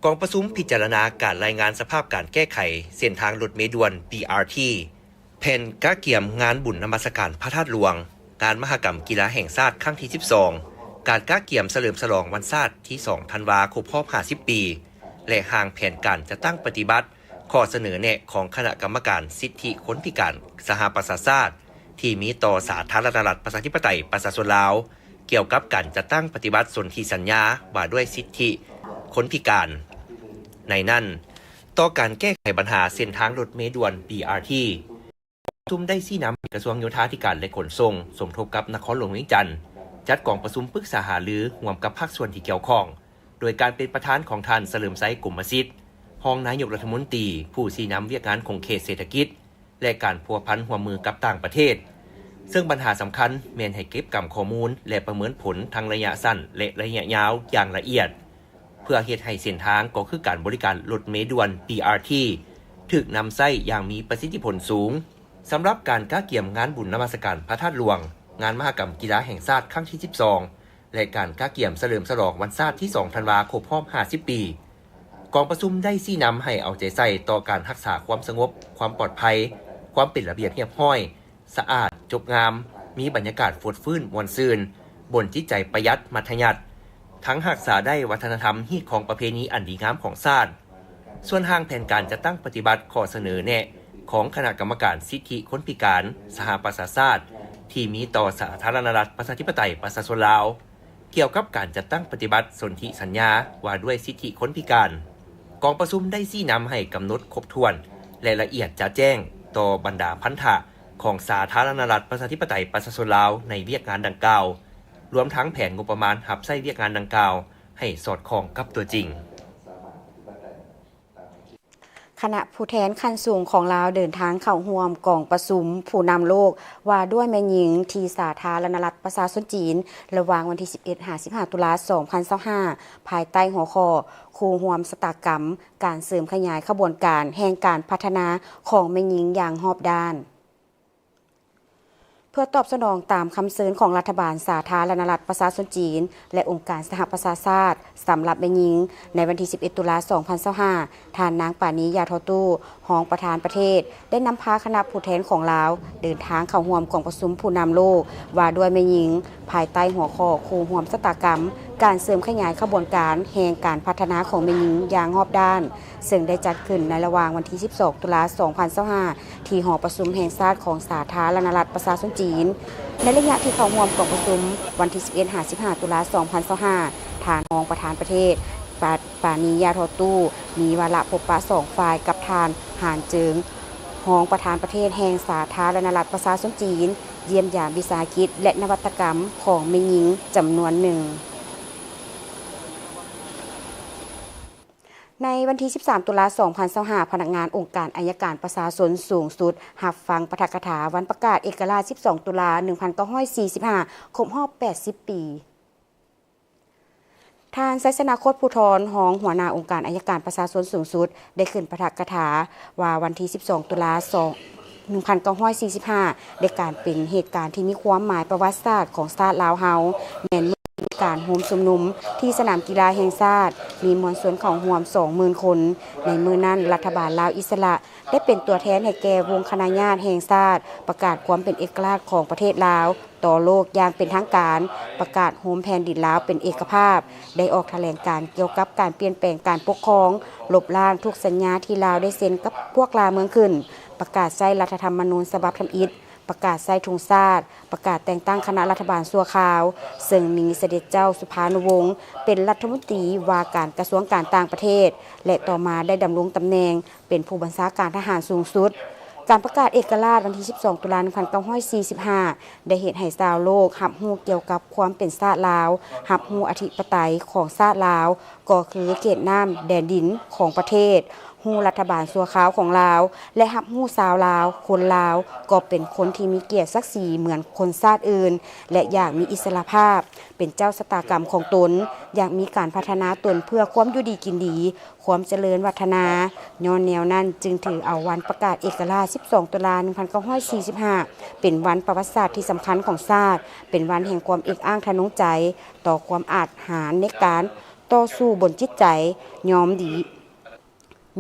ກອງປະຊຸມພິຈາລະນາການລາຍງານສະພາບການແກ້ໄຂເສັ້ນທາງລົດເມດ່ວນ ບີອາຣ໌ທີ, ແຜນກະກຽມງານບຸນນະມັດສະການພະທາດຫຼວງ, ງານມະຫະກຳກິລາແຫ່ງຊາດຄັ້ງທີສິບສອງ, ການກະກຽມສະເຫຼີມສະຫຼອງວັນຊາດທີສອງທັນວາຄົບຮອບຫ້າສິບປີ ແລະ ຮ່າງແຜນການຈັດຕັ້ງປະຕິບັດ ຂໍ້ສະເໜີແນະຂອງຄະນະກຳມະການສິດທິຄົນພິການສະຫະປະຊາຊາດ ທີ່ມີຕໍ່ສາທາລະນະລັດ ປະຊາທິປະໄຕ ປະຊາຊົນລາວ ກ່ຽວກັບການຈັດຕັ້ງປະຕິບັດສົນທິສັນຍາວ່າດ້ວຍສິດທິຄົນພິການ. ໃນນັ້ນ, ຕໍ່ການແກ້ໄຂບັນຫາເສັ້ນທາງລົດເມດ່ວນ ບີອາຣ໌ທີ, ປະຊຸມໄດ້ຊີ້ນຳໃຫ້ກະຊວງໂຍທາທິການ ແລະ ຂົນສົ່ງ ສົມທົບກັບນະຄອນຫຼວງວຽງຈັນ ຈັດກອງປະຊຸມປຶກສາຫາລືຮ່ວມກັບພາກສ່ວນທີ່ກ່ຽວຂ້ອງ, ໂດຍການເປັນປະທານຂອງທ່ານ ສະເຫຼີມໄຊ ກົມມະສິດ, ຮອງນາຍົກລັດຖະມົນຕີ, ຜູ້ຊີ້ນຳວຽກງານຂົງເຂດເສດຖະກິດ ແລະ ການພົວພັນຮ່ວມມືກັບຕ່າງປະເທດ, ເຊິ່ງບັນຫາສຳຄັນແມ່ນໃຫ້ເກັບກຳຂໍ້ມູນ ແລະ ປະເມີນຜົນທັງໄລຍະສັ້ນ ແລະ ໄລຍະຍາວຢ່າງລະອຽດ, ເພື່ອເຮັດໃຫ້ເສັ້ນທາງ ກໍຄືການບໍລິການລົດເມດ່ວນ ບີອາຣ໌ທີ ຖືກນຳໃຊ້ຢ່າງມີປະສິດທິຜົນສູງ. ສຳລັບການກະກຽມງານບຸນນະມັດສະການພະທາດຫຼວງ, ງານມະຫະກຳກິລາແຫ່ງຊາດຄັ້ງທີສິບສອງ ແລະ ການກະກຽມສະເຫຼີມສະຫຼອງວັນຊາດທີສອງທັນວາຄົບຮອບຫ້າສິບປີ, ກອງປະຊຸມໄດ້ຊີ້ນຳໃຫ້ເອົາໃຈໃສ່ຕໍ່ການຮັກສາຄວາມສະຫງົບ, ຄວາມປອດໄພ, ຄວາມເປັນລະບຽບຮຽບຮ້ອຍ, ສະອາດ, ຈົບງາມ, ມີບັນຍາກາດຟົດຟື້ນມ່ວນຊື່ນ, ບົນຈິດໃຈປະຢັດມັດທະຍັດ, ທັງຮັກສາໄດ້ວັດທະນະທຳ, ຮີດຄອງປະເພນີອັນດີງາມຂອງຊາດ. ສ່ວນຮ່າງແຜນການຈັດຕັ້ງປະຕິບັດຂໍ້ສະເໜີແນະຂອງຄະນະກຳມະການສິດທິຄົນພິການສະຫະປະຊາຊາດ ທີ່ມີຕໍ່ສາທາລະນະລັດ ປະຊາທິປະໄຕ ປະຊາຊົນລາວ ກ່ຽວກັບການຈັດຕັ້ງປະຕິບັດສົນທິສັນຍາວ່າດ້ວຍສິດທິຄົນພິການ, ກອງປະຊຸມໄດ້ຊີ້ນຳໃຫ້ກຳນົດຄົບຖ້ວນ ແລະ ລະອຽດຈະແຈ້ງຕໍ່ບັນດາພັນທະຂອງສາທາລະນະລັດ ປະຊາທິປະໄຕ ປະຊາຊົນລາວໃນວຽກງານດັ່ງກ່າວ, ລວມທັງແຜນງົບປະມານຮັບໃຊ້ວຽກງານດັ່ງກ່າວໃຫ້ສອດຄ່ອງກັບຕົວຈິງ. ຄະນະຜູ້ແທນຂັ້ນສູງຂອງລາວເດີນທາງເຂົ້າຮ່ວມກອງປະຊຸມຜູ້ນຳໂລກວ່າດ້ວຍແມ່ຍິງທີ່ສາທາລະນະລັດປະຊາຊົນຈີນ ລະຫວ່າງວັນທີສິບເອັດຫາສິບຫ້າຕຸລາສອງພັນຊາວຫ້າ ພາຍໃຕ້ຫົວຂໍ້ ຄູ່ຮ່ວມຊະຕາກຳການເສີມຂະຫຍາຍຂະບວນການແຫ່ງການພັດທະນາຂອງແມ່ຍິງຢ່າງຮອບດ້ານ. ເພື່ອຕອບສະໜອງຕາມຄຳເຊີນຂອງລັດຖະບານສາທາລະນະລັດປະຊາຊົນຈີນ ແລະ ອົງການສະຫະປະຊາຊາດ ສຳລັບແມ່ຍິງ, ໃນວັນທີສິບເອັດຕຸລາສອງພັນຊາວຫ້າ ທ່ານນາງ ປານີ ຢາທໍ່ຕູ້ ຮອງປະທານປະເທດ ໄດ້ນຳພາຄະນະຜູ້ແທນຂອງລາວເດີນທາງເຂົ້າຮ່ວມກອງປະຊຸມຜູ້ນຳໂລກວ່າດ້ວຍແມ່ຍິງ ພາຍໃຕ້ຫົວຂໍ້ ຄູ່ຮ່ວມຊະຕາກຳການເສີມຂະຫຍາຍຂະບວນການແຫ່ງການພັດທະນາຂອງແມ່ຍິງຢ່າງຮອບດ້ານ, ເຊິ່ງໄດ້ຈັດຂຶ້ນໃນລະຫວ່າງວັນທີສິບສອງຕຸລາສອງພັນຊາວຫ້າ ທີ່ຫໍປະຊຸມແຫ່ງຊາດຂອງສາທາລະນະລັດປະຊາຊົນຈີນ. ໃນໄລຍະທີ່ເຂົ້າຮ່ວມກອງປະຊຸມ ວັນທີສິບເອັດຫາສິບຫ້າຕຸລາສອງພັນຊາວຫ້າ ທ່ານຮອງປະທານປະເທດ ປາ ປານີ ຢາທໍ່ຕູ້ ມີວາລະພົບປະສອງຝ່າຍກັບທ່ານ ຫານ ເຈິງ ຮອງປະທານປະເທດແຫ່ງສາທາລະນະລັດປະຊາຊົນຈີນ, ຢ້ຽມຢາມວິສາຫະກິດ ແລະ ນະວັດຕະກຳຂອງແມ່ຍິງຈຳນວນໜຶ່ງ. ໃນວັນທີສິບສາມຕຸລາສອງພັນຊາວຫ້າ ພະນັກງານອົງການໄອຍະການປະຊາຊົນສູງສຸດ ຮັບຟັງປາຖະກະຖາວັນປະກາດເອກະລາດສິບສອງຕຸລາໜຶ່ງພັນເກົ້າຮ້ອຍສີ່ສິບຫ້າ ຄົບຮອບແປດສິບປີ. ທ່ານ ໄຊຊະນະ ໂຄດພູທອນ ຮອງຫົວໜ້າອົງການໄອຍະການປະຊາຊົນສູງສຸດ ໄດ້ຂຶ້ນປາຖະກະຖາວ່າ ວັນທີສິບສອງຕຸລາສອງ ໜຶ່ງພັນເກົ້າຮ້ອຍສີ່ສິບຫ້າ ໄດ້ການເປັນເຫດການທີ່ມີຄວາມໝາຍປະຫວັດສາດຂອງຊາດລາວເຮົາ ແມ່ນເມື່ອມີການໂຮມຊຸມນຸມທີ່ສະໜາມກິລາແຫ່ງຊາດ ມີມວນຊົນເຂົ້າຮ່ວມສອງໝື່ນຄົນ. ໃນມື້ນັ້ນ ລັດຖະບານລາວອິດສະຫຼະ ໄດ້ເປັນຕົວແທນໃຫ້ແກ່ວົງຄະນະຍາດແຫ່ງຊາດ ປະກາດຄວາມເປັນເອກະລາດຂອງປະເທດລາວຕໍ່ໂລກຢ່າງເປັນທາງການ, ປະກາດໂຮມແຜ່ນດິນລາວເປັນເອກະພາບ, ໄດ້ອອກຖະແຫຼງການກ່ຽວກັບການປ່ຽນແປງການປົກຄອງ, ລົບລ້າງທຸກສັນຍາທີ່ລາວໄດ້ເຊັນກັບພວກລ່າເມືອງຂຶ້ນ, ປະກາດໃຊ້ລັດຖະທຳມະນູນສະບັບທຳອິດ, ປະກາດໃຊ້ທຸງຊາດ, ປະກາດແຕ່ງຕັ້ງຄະນະລັດຖະບານຊົ່ວຄາວ, ເຊິ່ງມີສະເດັດເຈົ້າສຸພານຸວົງ ເປັນລັດຖະມົນຕີວ່າການກະຊວງການຕ່າງປະເທດ ແລະ ຕໍ່ມາໄດ້ດຳລົງຕຳແໜ່ງ ເປັນຜູ້ບັນຊາການທະຫານສູງສຸດ. ການປະກາດເອກະລາດວັນທີສິບສອງ ຕຸລາ ໜຶ່ງພັນເກົ້າຮ້ອຍສີ່ສິບຫ້າ ໄດ້ເຮັດໃຫ້ຊາວໂລກຮັບຮູ້ກ່ຽວກັບຄວາມເປັນຊາດລາວ, ຮັບຮູ້ອະທິປະໄຕຂອງຊາດລາວ, ກໍຄືເຂດນ້ຳແດນດິນຂອງປະເທດ, ຮູ້ລັດຖະບານຊົ່ວຄາວຂອງລາວ ແລະ ຮັບຮູ້ຊາວລາວ, ຄົນລາວກໍເປັນຄົນທີ່ມີກຽດສັກສີເໝືອນຄົນຊາດອື່ນ ແລະ ຢາກມີອິດສະຫຼະພາບ ເປັນເຈົ້າຊະຕາກຳຂອງຕົນ, ຢາກມີການພັດທະນາຕົນເພື່ອຄວາມຢູ່ດີກິນດີ, ຄວາມຈະເລີນວັດທະນາ. ຍ້ອນແນວນັ້ນຈຶ່ງຖືເອົາວັນປະກາດເອກະລາດສິບສອງ ຕຸລາ ໜຶ່ງພັນເກົ້າຮ້ອຍສີ່ສິບຫ້າ ເປັນວັນປະຫວັດສາດທີ່ສຳຄັນຂອງຊາດ, ເປັນວັນແຫ່ງຄວາມເອກອ້າງທະນົງໃຈຕໍ່ຄວາມອາດຫານໃນການຕໍ່ສູ້ບົນຈິດໃຈ, ຍອມດີ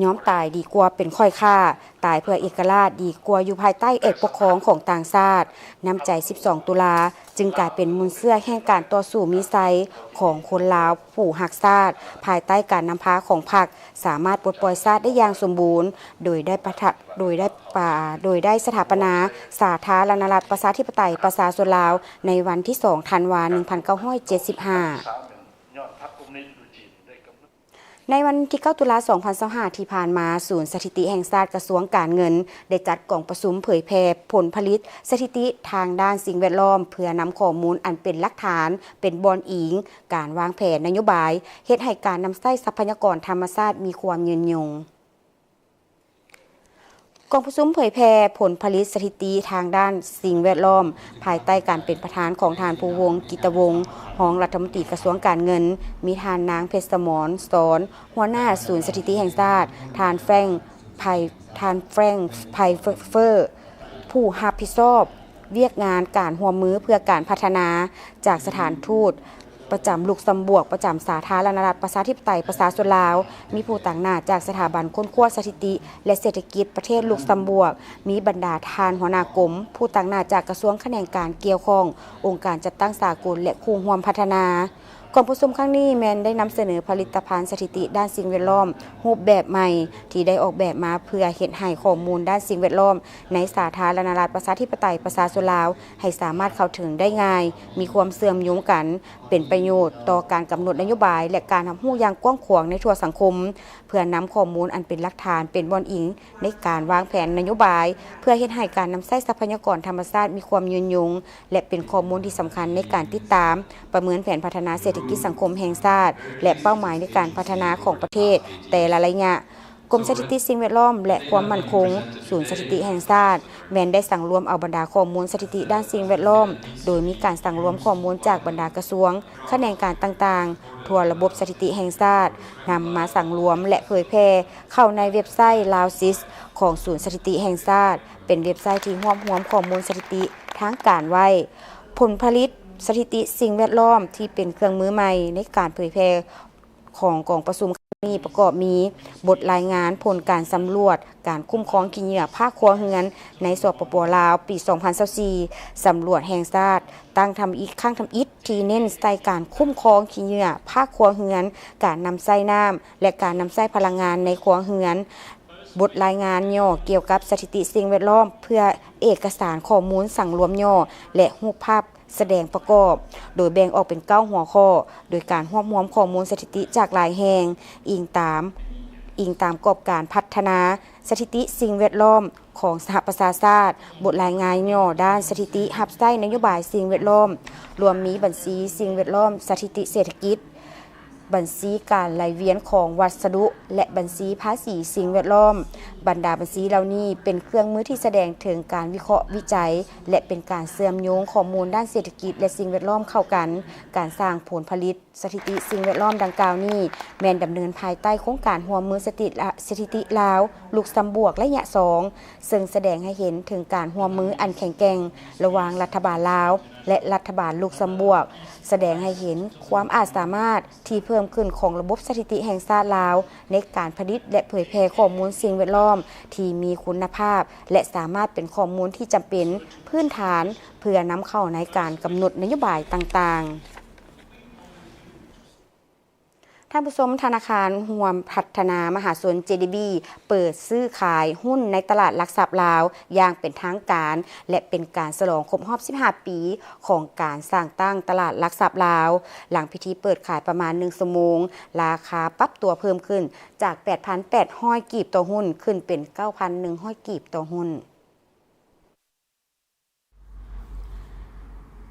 ຍອມຕາຍດີກວ່າເປັນຂ້ອຍຂ້າ, ຕາຍເພື່ອເອກະລາດດີກວ່າຢູ່ພາຍໃຕ້ເອກປົກຄອງຂອງຕ່າງຊາດ. ນ້ຳໃຈສິບສອງ ຕຸລາ ຈຶ່ງກາຍເປັນມູນເຊື້ອແຫ່ງການຕໍ່ສູ້ມີໄຊຂອງຄົນລາວຜູ້ຮັກຊາດ, ພາຍໃຕ້ການນຳພາຂອງພັກ ສາມາດປົດປ່ອຍຊາດໄດ້ຢ່າງສົມບູນ, ໂດຍໄດ້ປະທະ ໂດຍໄດ້ປະ ໂດຍໄດ້ສະຖາປະນາສາທາລະນະລັດ ປະຊາທິປະໄຕ ປະຊາຊົນລາວ ໃນວັນທີສອງ ທັນວາ ໜຶ່ງພັນເກົ້າຮ້ອຍເຈັດສິບຫ້າ. ໃນວັນທີເກົ້າ ຕຸລາ ສອງພັນຊາວຫ້າ ທີ່ຜ່ານມາ, ສູນສະຖິຕິແຫ່ງຊາດ ກະຊວງການເງິນ ໄດ້ຈັດກອງປະຊຸມເຜີຍແຜ່ຜົນຜະລິດສະຖິຕິທາງດ້ານສິ່ງແວດລ້ອມ ເພື່ອນຳຂໍ້ມູນອັນເປັນຫຼັກຖານ ເປັນບ່ອນອີງການວາງແຜນນະໂຍບາຍ ເຮັດໃຫ້ການນຳໃຊ້ຊັບພະຍາກອນທຳມະຊາດມີຄວາມຍືນຍົງ. ກອງປະຊຸມເຜີຍແຜ່ຜົນຜະລິດສະຖິຕິທາງດ້ານສິ່ງແວດລ້ອມ ພາຍໃຕ້ການເປັນປະທານຂອງທ່ານ ພູວົງ ກິດຕະວົງ ຮອງລັດຖະມົນຕີກະຊວງການເງິນ, ມີທ່ານນາງ ເພັດສະໝອນ ສອນ ຫົວໜ້າສູນສະຖິຕິແຫ່ງຊາດ, ທ່ານ ແຟຣງ ໄພ ທ່ານ ແຟຣງ ໄພເຟີ ຜູ້ຮັບຜິດຊອບວຽກງານການຮ່ວມມືເພື່ອການພັດທະນາ ຈາກສະຖານທູດ ປະຈຳລຸກຊຳບວກ ປະຈຳສາທາລະນະລັດ ປະຊາທິປະໄຕ ປະຊາຊົນລາວ, ມີຜູ້ຕາງໜ້າຈາກສະຖາບັນຄົ້ນຄວ້າສະຖິຕິ ແລະ ເສດຖະກິດປະເທດລຸກຊຳບວກ, ມີບັນດາທ່ານຫົວໜ້າກົມ, ຜູ້ຕາງໜ້າຈາກກະຊວງຂະແໜງການກ່ຽວຂ້ອງ, ອົງການຈັດຕັ້ງສາກົນ ແລະ ຄູ່ຮ່ວມພັດທະນາ. ກອງປະຊຸມຄັ້ງນີ້ແມ່ນໄດ້ນຳສະເໜີຜະລິດຕະພັນສະຖິຕິດ້ານສິ່ງແວດລ້ອມຮູບແບບໃໝ່ ທີ່ໄດ້ອອກແບບມາເພື່ອເຮັດໃຫ້ຂໍ້ມູນດ້ານສິ່ງແວດລ້ອມໃນສາທາລະນະລັດ ປະຊາທິປະໄຕ ປະຊາຊົນລາວ ໃຫ້ສາມາດເຂົ້າເຖິງໄດ້ງ່າຍ, ມີຄວາມເຊື່ອມໂຍງກັນ, ເປັນປະໂຫຍດຕໍ່ການກຳນົດນະໂຍບາຍ ແລະ ການຮັບຮູ້ຢ່າງກວ້າງຂວາງໃນທົ່ວສັງຄົມ, ເພື່ອນຳຂໍ້ມູນອັນເປັນຫຼັກຖານເປັນບ່ອນອີງໃນການວາງແຜນນະໂຍບາຍ, ເພື່ອເຮັດໃຫ້ການນຳໃຊ້ຊັບພະຍາກອນທຳມະຊາດມີຄວາມຍືນຍົງ ແລະ ເປັນຂໍ້ມູນທີ່ສຳຄັນໃນການຕິດຕາມ, ປະເມີນແຜນພັດທະນາເສດຖະກິດສັງຄົມແຫ່ງຊາດ ແລະ ເປົ້າໝາຍໃນການພັດທະນາຂອງປະເທດແຕ່ລະໄລຍະ. ກົມສະຖິຕິສິ່ງແວດລ້ອມ ແລະ ຄວາມໝັ້ນຄົງ, ສູນສະຖິຕິແຫ່ງຊາດ ແມ່ນໄດ້ສັງລວມເອົາບັນດາຂໍ້ມູນສະຖິຕິດ້ານສິ່ງແວດລ້ອມ, ໂດຍມີການສັງລວມຂໍ້ມູນຈາກບັນດາກະຊວງ, ຂະແໜງການຕ່າງໆ ທົ່ວລະບົບສະຖິຕິແຫ່ງຊາດ, ນຳມາສັງລວມ ແລະ ເຜີຍແຜ່ເຂົ້າໃນເວັບໄຊ Laosys ຂອງສູນສະຖິຕິແຫ່ງຊາດ, ເປັນເວັບໄຊທີ່ຮວບຮວມຂໍ້ມູນສະຖິຕິທາງການໄວ້. ຜົນຜະລິດສະຖິຕິສິ່ງແວດລ້ອມທີ່ເປັນເຄື່ອງມືໃໝ່ໃນການເຜີຍແຜ່ ຂອງກອງປະຊຸມຄັ້ງນີ້ປະກອບມີ ບົດລາຍງານຜົນການສຳຫຼວດການຄຸ້ມຄອງຂີ້ເຫຍື້ອພາກຄົວເຮືອນໃນ ສປປ ລາວ ປີສອງພັນຊາວສີ່, ສຳຫຼວດແຫ່ງຊາດຕັ້ງທຳອິດຄັ້ງທຳອິດ ທີ່ເນັ້ນໃສ່ການຄຸ້ມຄອງຂີ້ເຫຍື້ອພາກຄົວເຮືອນ, ການນຳໃຊ້ນ້ຳ ແລະ ການນຳໃຊ້ພະລັງງານໃນຄົວເຮືອນ, ບົດລາຍງານຫຍໍ້ກ່ຽວກັບສະຖິຕິສິ່ງແວດລ້ອມ ເພື່ອເອກະສານຂໍ້ມູນສັງລວມຫຍໍ້ ແລະ ຮູບພາບ ສະແດງປະກອບ, ໂດຍແບ່ງອອກເປັນເກົ້າຫົວຂໍ້, ໂດຍການຮວບຮວມຂໍ້ມູນສະຖິຕິຈາກຫຼາຍແຫ່ງ, ອີງຕາມ, ອີງຕາມກອບການພັດທະນາສະຖິຕິສິ່ງແວດລ້ອມຂອງສະຫະປະຊາຊາດ, ບົດລາຍງານຫຍໍ້ດ້ານສະຖິຕິຮັບໃຊ້ນະໂຍບາຍສິ່ງແວດລ້ອມ, ລວມມີບັນຊີສິ່ງແວດລ້ອມ, ສະຖິຕິເສດຖະກິດ, ບັນຊີການໄຫຼວຽນຂອງວັດສະດຸ ແລະ ບັນຊີພາສີສິ່ງແວດລ້ອມ. ບັນດາບັນຊີເຫຼົ່ານີ້ເປັນເຄື່ອງມືທີ່ສະແດງເຖິງການວິເຄາະວິໄຈ ແລະ ເປັນການເຊື່ອມໂຍງຂໍ້ມູນດ້ານເສດຖະກິດ ແລະ ສິ່ງແວດລ້ອມເຂົ້າກັນ. ການສ້າງຜົນຜະລິດສະຖິຕິສິ່ງແວດລ້ອມດັ່ງກ່າວນີ້ ແມ່ນດຳເນີນພາຍໃຕ້ໂຄງການຮ່ວມມືສະຖິຕິລາ ສະຖິຕິລາວ ລຸກຊຳບວກ ໄລຍະສອງ ເຊິ່ງສະແດງໃຫ້ເຫັນເຖິງການຮ່ວມມືອັນແຂງແກ່ງລະຫວ່າງລັດຖະບານລາວ ແລະ ລັດຖະບານລຸກຊຳບວກ, ສະແດງໃຫ້ເຫັນຄວາມອາດສາມາດທີ່ເພີ່ມຂຶ້ນຂອງລະບົບສະຖິຕິແຫ່ງຊາດລາວ ໃນການຜະລິດ ແລະ ເຜີຍແຜ່ຂໍ້ມູນສິ່ງແວດລ້ອມທີ່ມີຄຸນນະພາບ ແລະ ສາມາດເປັນຂໍ້ມູນທີ່ຈຳເປັນພື້ນຖານ ເພື່ອນຳເຂົ້າໃນການກຳນົດນະໂຍບາຍຕ່າງໆ. ທ່ານຜູ້ຊົມ, ທະນາຄານຮ່ວມພັດທະນາມະຫາຊົນ ເຈດີບີ ເປີດຊື້ຂາຍຫຸ້ນໃນຕະຫຼາດຫຼັກຊັບລາວຢ່າງເປັນທາງການ ແລະ ເປັນການສະຫຼອງຄົບຮອບສິບຫ້າປີຂອງການສ້າງຕັ້ງຕະຫຼາດຫຼັກຊັບລາວ. ຫຼັງພິທີເປີດຂາຍປະມານໜຶ່ງຊົ່ວໂມງ, ລາຄາປັບຕົວເພີ່ມຂຶ້ນຈາກແປດພັນແປດຮ້ອຍກີບຕໍ່ຫຸ້ນ ຂຶ້ນເປັນເກົ້າພັນໜຶ່ງຮ້ອຍກີບຕໍ່ຫຸ້ນ.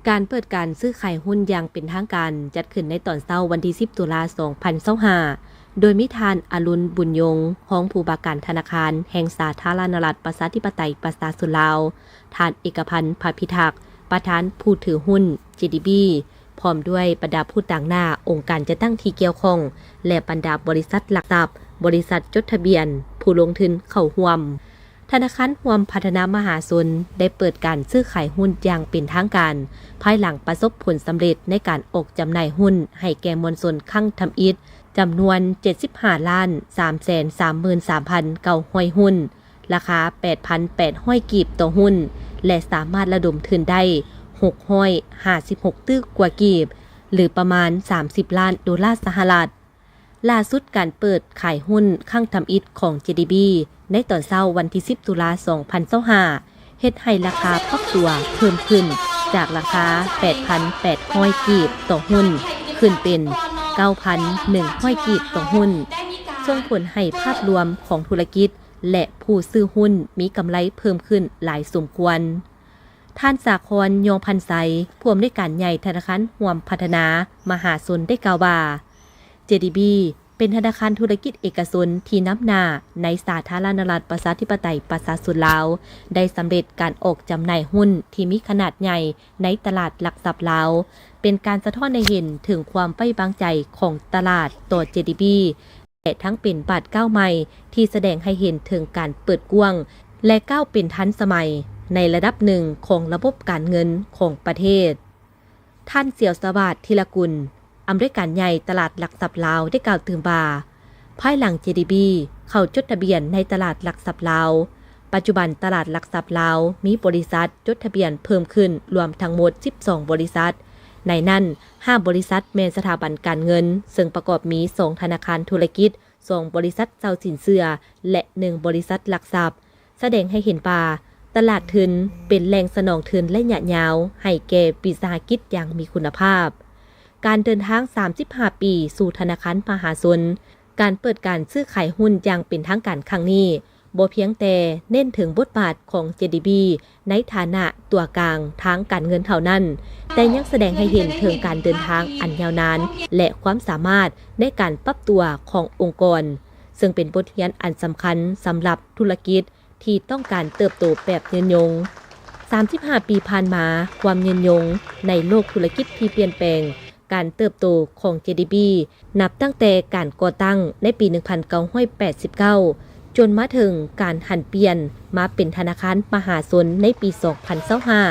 ການເປີດການຊື້ຂາຍຫຸ້ນຢ່າງເປັນທາງການ ຈັດຂຶ້ນໃນຕອນເຊົ້າວັນທີສິບ ຕຸລາ ສອງພັນຊາວຫ້າ ໂດຍມີທ່ານ ອະລຸນ ບຸນຍົງ ຮອງຜູ້ວ່າການທະນາຄານແຫ່ງສາທາລະນະລັດ ປະຊາທິປະໄຕ ປະຊາຊົນລາວ, ທ່ານ ເອກະພັນ ພະພິທັກ ປະທານຜູ້ຖືຫຸ້ນ ເຈດີບີ ພ້ອມດ້ວຍບັນດາຜູ້ຕາງໜ້າອົງການຈັດຕັ້ງທີ່ກ່ຽວຂ້ອງ ແລະ ບັນດາບໍລິສັດຫຼັກຊັບ, ບໍລິສັດຈົດທະບຽນ, ຜູ້ລົງທຶນເຂົ້າຮ່ວມ. ທະນາຄານຮ່ວມພັດທະນາມະຫາຊົນໄດ້ເປີດການຊື້ຂາຍຫຸ້ນຢ່າງເປັນທາງການ ພາຍຫຼັງປະສົບຜົນສຳເລັດໃນການອອກຈຳໜ່າຍຫຸ້ນໃຫ້ແກ່ມວນຊົນຄັ້ງທຳອິດ ຈຳນວນເຈັດສິບຫ້າລ້ານສາມແສນສາມໝື່ນສາມພັນເກົ້າຮ້ອຍຫຸ້ນ, ລາຄາແປດພັນແປດຮ້ອຍກີບຕໍ່ຫຸ້ນ ແລະ ສາມາດລະດົມທຶນໄດ້ຫົກຮ້ອຍຫ້າສິບຫົກຕື້ກວ່າກີບ ຫຼື ປະມານສາມສິບລ້ານໂດລາສະຫະລັດ. ລ່າສຸດການເປີດຂາຍຫຸ້ນຄັ້ງທຳອິດຂອງ ເຈດີບີ ໃນຕອນເຊົ້າວັນທີສິບ ຕຸລາ ສອງພັນຊາວຫ້າ ເຮັດໃຫ້ລາຄາປັບຕົວເພີ່ມຂຶ້ນຈາກລາຄາແປດພັນແປດຮ້ອຍກີບຕໍ່ຫຸ້ນ ຂຶ້ນເປັນເກົ້າພັນໜຶ່ງຮ້ອຍກີບຕໍ່ຫຸ້ນ, ສົ່ງຜົນໃຫ້ພາບລວມຂອງທຸລະກິດ ແລະ ຜູ້ຊື້ຫຸ້ນມີກຳໄລເພີ່ມຂຶ້ນຫຼາຍສົມຄວນ. ທ່ານ ສາຄອນ ຍອງພັນໄຊ ຜູ້ອຳນວຍການໃຫຍ່ທະນາຄານຮ່ວມພັດທະນາມະຫາຊົນ ໄດ້ກ່າວວ່າ ເຈດີບີ ເປັນທະນາຄານທຸລະກິດເອກະຊົນທີ່ນຳໜ້າໃນສາທາລະນະລັດ ປະຊາທິປະໄຕ ປະຊາຊົນລາວ ໄດ້ສຳເລັດການອອກຈຳໜ່າຍຫຸ້ນທີ່ມີຂະໜາດໃຫຍ່ໃນຕະຫຼາດຫຼັກຊັບລາວ, ເປັນການສະທ້ອນໃຫ້ເຫັນເຖິງຄວາມໄວ້ວາງໃຈຂອງຕະຫຼາດຕໍ່ ເຈດີບີ ແລະ ທັງເປັນບາດກ້າວໃໝ່ທີ່ສະແດງໃຫ້ເຫັນເຖິງການເປີດກວ້າງ ແລະ ກ້າວເປັນທັນສະໄໝໃນລະດັບໜຶ່ງຂອງລະບົບການເງິນຂອງປະເທດ. ທ່ານ ສຽວສະຫວາດ ທີລະກຸນ ອຳນວຍການໃຫຍ່ຕະຫຼາດຫຼັກຊັບລາວ ໄດ້ກ່າວຕື່ມວ່າ ພາຍຫຼັງ ເຈດີບີ ເຂົ້າຈົດທະບຽນໃນຕະຫຼາດຫຼັກຊັບລາວ, ປັດຈຸບັນຕະຫຼາດຫຼັກຊັບລາວມີບໍລິສັດຈົດທະບຽນເພີ່ມຂຶ້ນລວມທັງໝົດສິບສອງບໍລິສັດ, ໃນນັ້ນ ຫ້າບໍລິສັດແມ່ນສະຖາບັນການເງິນ, ເຊິ່ງປະກອບມີສອງທະນາຄານທຸລະກິດ, ສອງບໍລິສັດເຊົ່າສິນເຊື່ອ ແລະ ໜຶ່ງບໍລິສັດຫຼັກຊັບ, ສະແດງໃຫ້ເຫັນວ່າຕະຫຼາດທຶນເປັນແຫຼ່ງສະໜອງທຶນໄລຍະຍາວໃຫ້ແກ່ວິສາຫະກິດຢ່າງມີຄຸນນະພາບ. ການເດີນທາງສາມສິບຫ້າປີສູ່ທະນາຄານມະຫາຊົນ, ການເປີດການຊື້ຂາຍຫຸ້ນຢ່າງເປັນທາງການຄັ້ງນີ້ ບໍ່ພຽງແຕ່ເນັ້ນເຖິງບົດບາດຂອງ ເຈດີບີ ໃນຖານະຕົວກາງທາງການເງິນເທົ່ານັ້ນ, ແຕ່ຍັງສະແດງໃຫ້ເຫັນເຖິງການເດີນທາງອັນຍາວນານ ແລະ ຄວາມສາມາດໃນການປັບຕົວຂອງອົງກອນ, ເຊິ່ງເປັນບົດຮຽນອັນສຳຄັນສຳລັບທຸລະກິດທີ່ຕ້ອງການເຕີບໂຕແບບຍືນຍົງ. ສາມສິບຫ້າປີຜ່ານມາ, ຄວາມຍືນຍົງໃນໂລກທຸລະກິດທີ່ປ່ຽນແປງ, ການເຕີບໂຕຂອງ ເຈດີບີ ນັບຕັ້ງແຕ່ການກໍ່ຕັ້ງໃນປີໜຶ່ງພັນເກົ້າຮ້ອຍແປດສິບເກົ້າ ຈົນມາເຖິງການຫັນປ່ຽນມາເປັນທະນາຄານມະຫາຊົນໃນປີສອງພັນຊາວຫ້າ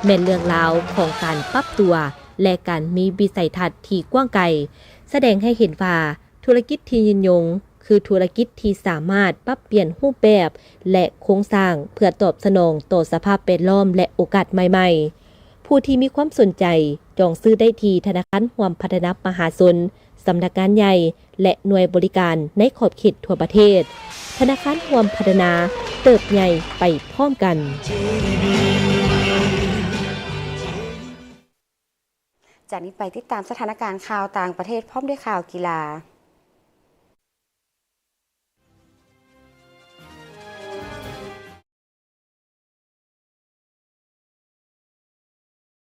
ແມ່ນເລື່ອງລາວຂອງການປັບຕົວ ແລະ ການມີວິໄສທັດທີ່ກວ້າງໄກ, ສະແດງໃຫ້ເຫັນວ່າທຸລະກິດທີ່ຍືນຍົງ ຄືທຸລະກິດທີ່ສາມາດປັບປ່ຽນຮູບແບບ ແລະ ໂຄງສ້າງເພື່ອຕອບສະໜອງຕໍ່ສະພາບແວດລ້ອມ ແລະ ໂອກາດໃໝ່ໆ. ຜູ້ທີ່ມີຄວາມສົນໃຈ ຈອງຊື້ໄດ້ທີ່ທະນາຄານຮ່ວມພັດທະນາມະຫາຊົນ, ສຳນັກງານໃຫຍ່ ແລະ ໜ່ວຍບໍລິການໃນຂອບເຂດທົ່ວປະເທດ. ທະນາຄານຮ່ວມພັດທະນາ ເຕີບໃຫຍ່ໄປພ້ອມກັນ. ຈາກນີ້ໄປຕິດຕາມສະຖານະການຂ່າວຕ່າງປະເທດພ້ອມດ້ວຍຂ່າວກິລາ.